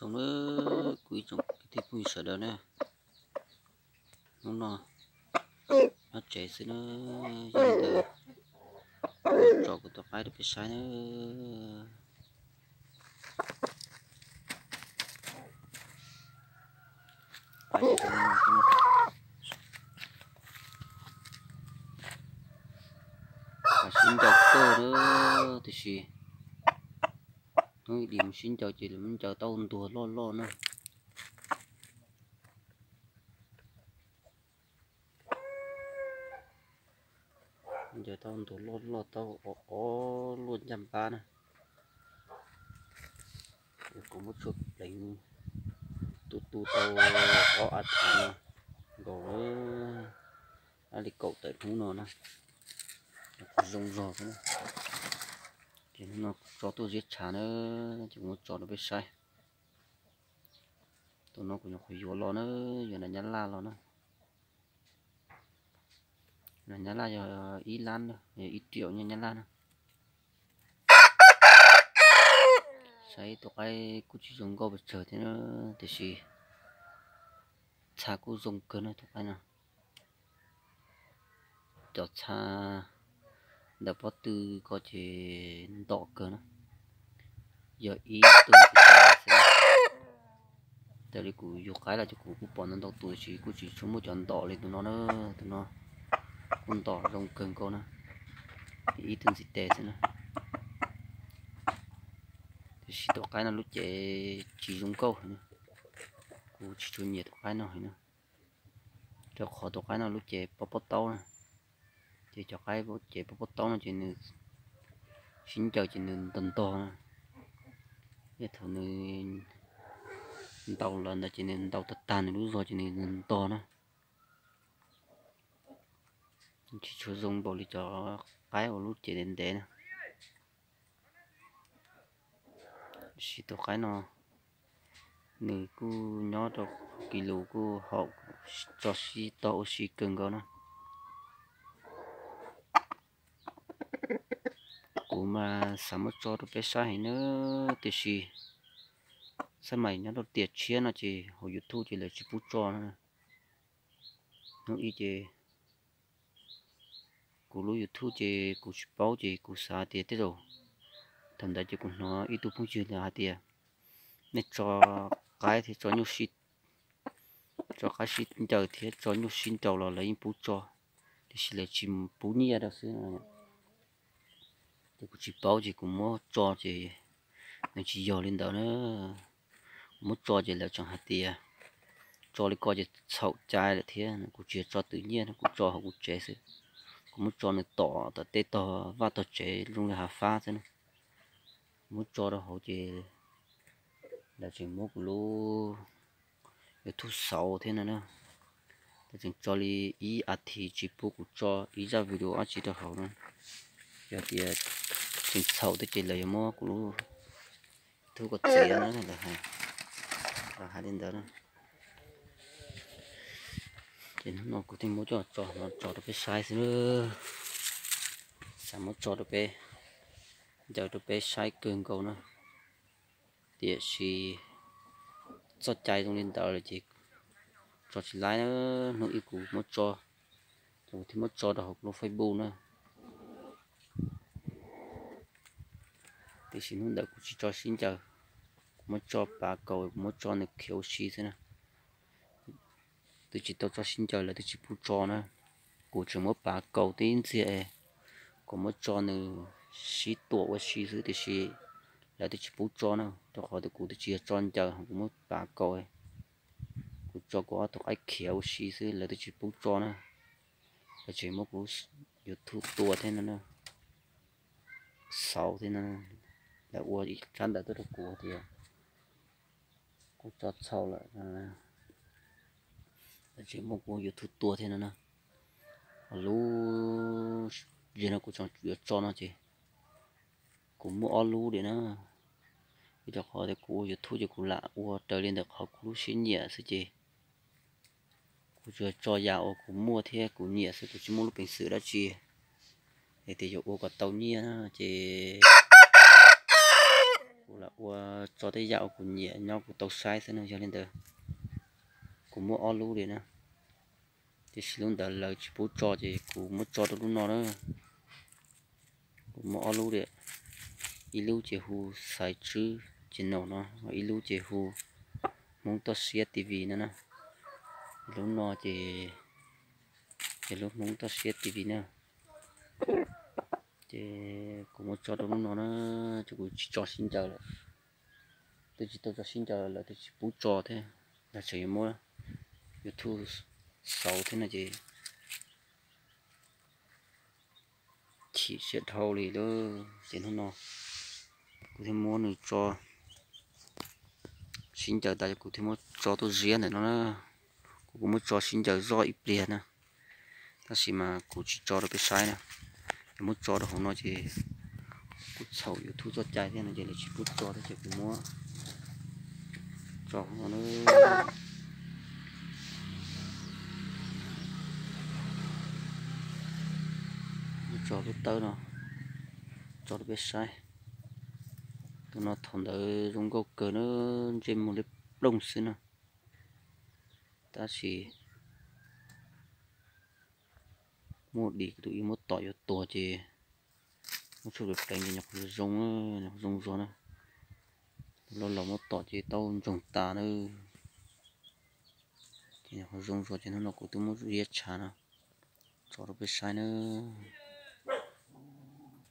Kuv ib tsoom kwv tij phooj ywg sawv daws na, hnub no nyob tsev xwb na, yog li ntawd tso kuv tus qaib rau peb saib na. Sib ncaws kawg na, tiam sis hnub ib dim mus sib ncaws ces lawv muab ncaws tau ntuag loj loj na. Ncaws tau ntuag loj loj tau ob ob luaj ncaj npab na. Kuv muab tshuaj pleev tu tu tau ob a thiv no nkaus, ab li kaum tawm hnub no na, kuv zoo zog xwb na. Ces hnub no kuv tso tuaj ziab tshav na, ces kuv muab tso rau peb saib. Tus no kuv nyuam qhuav yuav los na, yuav nas nyab laj los na. Nas nyab laj yog ib lab, ib triệu nyiaj nyab laj na. Saib tus qaib kuj tsis zoo nkauj pes tsawg thiab, tiam sis txha kuj zoo kawg na tus qaib no. Cov txha ntawm pob tw ko ces ntom kawg na, yog ib tug xwb. Raws li kuv yug qaib los ces kuv kuj pom ntau ntau tus, tiam sis kuj tsis tshua muaj cov ntom li tus no na. Tus no kuj ntom zoo kawg nkaus na, ib tug ntxiv tes xwb na. Tiam sis tus qaib no lub cev tsis zoo nkauj heev na, kuv tsis tshua nyiam tus qaib no heev na, rau qhov tus qaib no lub cev pob pob taub na. Ces cov qaib cev pob pob taub no ces nws sib ncaws ces nws ntog ntog na. Yog thaum nws ntaus lawm ntawd ces nws ntaus tag tag nws lub zog ces nws ntog na. Tsis tshua zoo npaum li cov qaib uas lub cev ntev ntev na. Tiam sis tus qaib no nws kuj nyob rau kis lus kuj haum, tso sib tog ua si kawg nkaus na. Kuv mas xav muab tso rau peb saib heev na, tiam sis xab mais nyob rau tiam tshiab no ces hauv YouTube ces lawv tsis pub tso na. Hnub ib ces kuv lub YouTube ces kuv tsis paub ces kuv xav tias tej zaum, thaum ntawd ces kuv hnov ib tug phooj ywg lawv hais tias nej tso qaib thiab tso nyuj sib, tso qaib sib ncaws thiab tso nyuj sib nraus los lawv yeej pub tso, tiam sis lawv tsis pub nyiaj rau xwb. Ces kuv tsis paub ces kuv muab tso ces nws tsis yog li ntawd na. Kuv muab tso ces lawv tseem hais tias tso li ko ces txhaum cai lawm thiab, kuv tsis yog tso twm nyiaj, kuv tso hauv kuv tsev xwb. Kuv muab tso nws tom tom tej tog vaj tog tsev zoo li hav fab xwb na. Kuv muab tso rau hauv ces lawv tseem muab kuv lub YouTube xauv thiab no na. Lawv tseem tso li ib a thiv tsis pub kuv tso ib zaj video dab tsi rau hauv na. Yog tias tseem txhaum thiab ces lawv yuav muab kuv lub YouTube ko txiav na, lawv hais li ntawd na. Ces hnub no kuv thiaj muab coj tso no tso rau peb saib xwb na. Xav muab tso rau peb, ncaws rau peb saib kawg nkaus na. Tiam sis txoj cai zoo li ntawd lawm ces tso tsis laib na. Hnub ib kuv muab tso, kuv thiaj muab tso rau hauv kuv lub Facebook na. Tiam sis hnub ntawd kuv tsis tso sib ncaws, kuv muab tso pav kaus, kuv muab tso nws khiav ua si xwb na. Twb tsis tau tso sib ncaws lawv twb tsis pub tso na. Kuv tseem muab pav kaus tib ntxiag es kuv muab tso nws sib tuam ua si xwb tiam sis lawv twb tsis pub tso na, rau qhov tias kuv twb tsis yog tso ncaws, kuv muab pav kaus, kuv tso kuv ob tug qaib khiav ua si xwb lawv twb tsis pub tso na. Lawv tseem muab kuv YouTube tua thiab no na, xauv thiab no. Lawv ua ib tsab ntawv tuaj rau kuv tias kuv tso txhaum lawm, lawv tseem muab kuv YouTube tua thiab no na. Lub zem no kuv tseem yuav tso no ces kuv muaj ob lub li na. Vim rau qhov tias kuv ua YouTube ces kuv lam ua raws li ntawm qhov kuv lub siab nyiam xwb ces kuv tsuas tso yam uas kuv muaj thiab kuv nyiam xwb, kuv tsis muaj lub peev xwm dab tsi hais tias yuav ua kom tau nyiaj na ces kuv lam ua tso tej yam uas kuv nyiam nyob kuv tau saib xwb na. Yog li ntawd kuv muab ob lub li na, tiam sis lub ntawd lawv tsis pub tso ces kuv muab tso rau lub no na. Kuv muab ob lub li, ib lub ces hu Xaiv Tswb channel no, ib lub ces hu Hmoob Toj Siab T V no na. Lub no ces yog lub Hmoob Toj Siab T V na. Ces kuv muab tso rau lub no na, ces kuv tsis tso sib ncaws lawm. Twb tsis tau tso sib ncaws lawm, twb tsis pub tso thiab, lawv tseem yuav muab YouTube xauv thiab no ces chim siab dhau li lawm. Ces hnub no kuv thiaj muab nws tso sib ncaws tas, kuv thiaj muab tso tuaj ziab ntawm no na. Kuv kuj muab tso sib ncaws zoj ib pliag na, tab sis mas kuv tsis tso rau peb saib na. Yog muab tso rau hauv no ces kuv txhaum YouTube txoj cai thiab no ces lawv tsis pub tso thiab ces kuv muab tso hauv no na. Muab tso lub tawb no tso rau peb saib. Tus no thaum ntawd zoo nkauj kawg na, ntsej muag liab ploog xwb na. Tab sis muaj dim tus ib muab tom yuav tuag ces muab tshuaj pleev pleev ces nyuam qhuav zoo, nyuam qhuav zoo zog na. Tus loj los muab tom ces tau ntsoog tas na. Ces nyuam qhuav zoo zog ces hnub no kuv twb muab ziab tshav no tso rau peb saib nawb.